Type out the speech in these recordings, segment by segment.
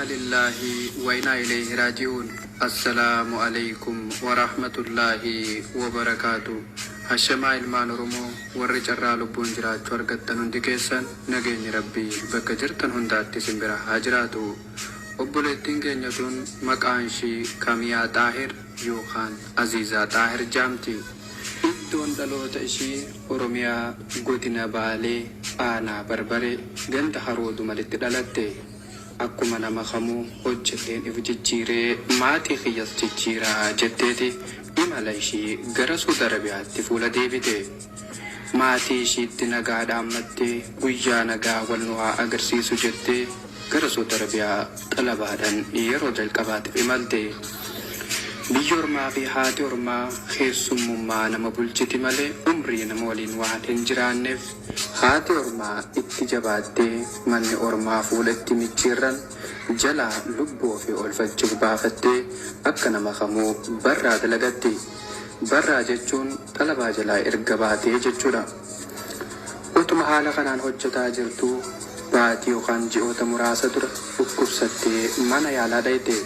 Innaa lillaahi wa innaa ilayhi raaji'uun. Assalaamu Aleykum Warahmatullaahi Wabarakaatu. Hashamaa ilmaan Oromoo warri carraa lubbuun jiraachuu argattan hundi keessan nageenyi Rabbii bakka jirtan hundaatti isin bira haa jiraatu. Obboleettiin keenya tun maqaan ishii Kamiyaa Xaahir yookaan Aziizaa Xaahir jaamti. Iddoon dhaloota ishii Oromiyaa Godina Baalee Aanaa Barbaree ganda Haroo Dumalitti dhalatte. Akkuma nama kamuu hojjedheen if jijjiiree maatii kiyyas jijjiira jetteeti imala ishii gara Suud Arabiyaatti fuula deebite. Maatii ishiitti nagaa dhaammattee guyyaa nagaa wal nu haa agarsiisu jettee gara Suud Arabiyaa xalabaadhan yeroo jalqabaatiif imalte. Biyyi ormaa fi haati ormaa keessummummaa nama bulchiti malee umrii nama waliin waan hin jiraanneef haati ormaa itti jabaattee manni ormaa fuula itti micciirran jalaa lubbuu ofii oolfachuuf baafattee akka nama kamuu barraa dalagatti. Barraa jechuun xalabaa jalaa erga baatee jechuudha. Utuma haala kanaan hojjetaa jirtuu baatii yookaan ji'oota muraasa dura dhukkubsattee mana yaalaa dhayxe.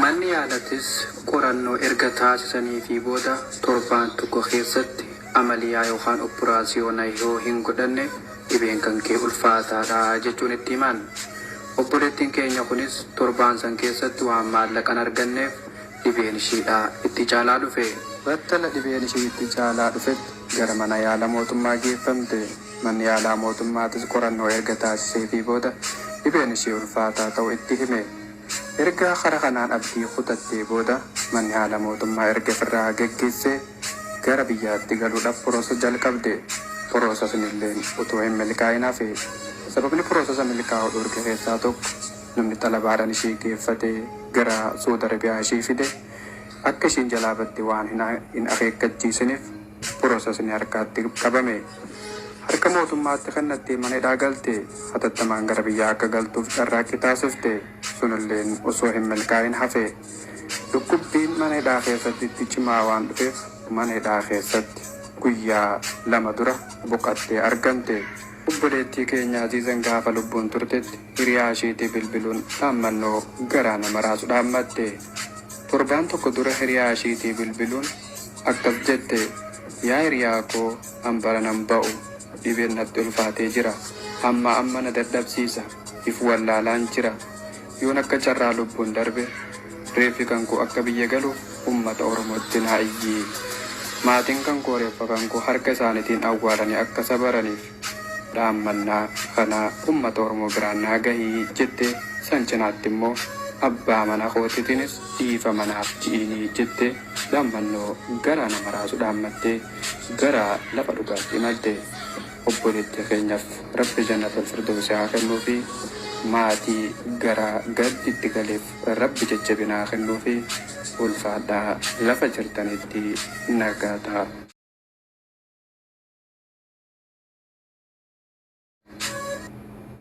Manni yaalatis qorannoo erga taasisaniifii booda torbaan tokko keessatti amaliyaa yookaan oppuraasiyoona yoo hin godhanne dhibeen kan kee ulfaataadha jechuun itti himan. Obboleettiin keenya kunis torbaan san keessatti waan maallaqa hin arganneef dhibeen ishiidhaa itti caalaa dhufe. Battala dhibeen ishii itti caalaa dhufetti gara mana yaala mootummaa geeffamte. Manni yaalaa mootummaatis qorannoo erga taasiseefii booda dhibeen ishii ulfaataa ta'u itti hime. Erga kara kanaan abdii kutattee booda manni haala mootummaa erga ifirraa geggeessee gara biyyaatti galuudhaaf porosa jalqabde. Porosasnilleen utuu hin milkaa'in hafe. Sababni porosasa milkaa'uu dhorke keessaa tokko namni xalabaadhaan ishii geeffatee gara Suud Arabiyaa ishii fide akka ishiin jalaa badde waan hin akeekkachiisiniif porosasni harkaatti qabame. Harka mootummaatti kennattee mana hidhaa galte. Hatattamaan gara biyyaa akka galtuuf carraaqqii taasifte. Sunilleen osoo hin milkaa'in hafe. Dhukkubbiin mana hidhaa keessatti itti cimaa waan dhufeef mana hidhaa keessatti guyyaa 2 dura boqattee argamte. Obboleettii keenya Aziizan gaafa lubbuun turtetti hiriyaa ishiitii bilbiluun dhaammannoo garaa nama raasu dhaammatte. Torbaan tokko dura hiriyaa ishiitii bilbiluun akkas jette, Yaa hiriyaa koo an barana hin ba'u. Dhibeen natti ulfaatee jira. Ammaa amma na dadhabsiisa. If wallaalaan jira. Yoon akka carraa lubbuun darbe reeffi kan koo akka biyya galuuf ummata Oromootti naa iyyi. Maatiin kan koo reeffa kan koo harka isaaniitiin awwaalanii akka sabaraniif dhaammannaa kana ummata Oromoo biraan naa gahi jette san cinaatti immoo abbaa mana kootitiinis dhiifama naaf ji'iini jette dhaammannoo garaa nama raasu dhaammattee gara lafa dhugaatti imalte. Obboleettii keenyaf Rabbi jannatul firdowsi haa kennuufi maatii gara gaddi itti galeef Rabbi jajjabina haa kennuufi ulfaadhaa lafa jirtanitti nagaa ta'a.